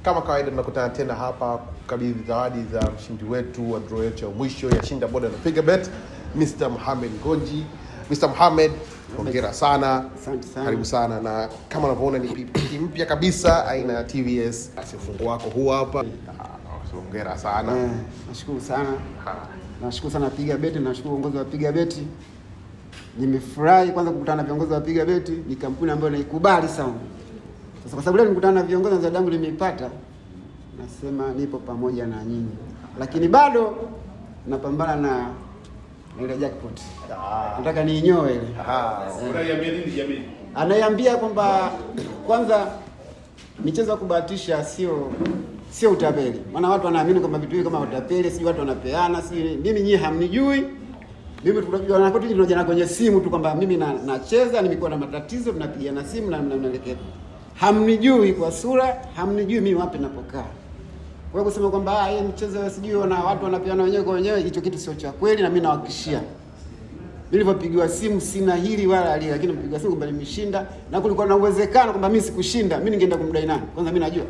Kama kawaida tunakutana tena hapa kukabidhi zawadi za mshindi wetu wa draw yetu ya mwisho ya Shinda Boda na Piga Bet, Mr. Mohamed Ngonji. Mr. Mohamed, hongera sana. Asante sana. Karibu sana, na kama unavyoona ni pikipiki mpya kabisa aina ya TVS. Basi ufunguo wako huu hapa. Hongera sana. Nashukuru sana. Nashukuru sana Piga Beti, nashukuru uongozi wa Piga Beti. Nimefurahi kwanza kukutana na viongozi wa Piga Beti, ni kampuni ambayo naikubali sana. Sasa kwa sababu leo nimekutana na viongozi na zawadi yangu nimeipata, nasema nipo pamoja na nyinyi, lakini bado napambana na ile jackpot. Nataka niinyoe ile. Unaiambia nini jamii? Anaiambia kwamba kwanza michezo ya kubahatisha sio utapeli. Maana watu wanaamini kwamba vitu hivi kama utapeli, sijui watu wanapeana, sijui mimi nyie hamnijui. Mimi tunajua na kwetu tunajana kwenye simu tu kwamba mimi nacheza, nimekuwa na matatizo, tunapigiana simu na mnaelekea. Hamnijui kwa sura, hamnijui mimi wapi napokaa. Kwa hiyo kusema kwamba hii mchezo sijui na watu wanapeana wenyewe kwa wenyewe, hicho kitu sio cha kweli na mimi nawahakikishia. Nilivyopigiwa simu sina hili wala lile, lakini mpigiwa simu kwamba nimeshinda, na kulikuwa na uwezekano kwamba mimi sikushinda, mimi ningeenda kumdai nani? Kwanza mimi najua.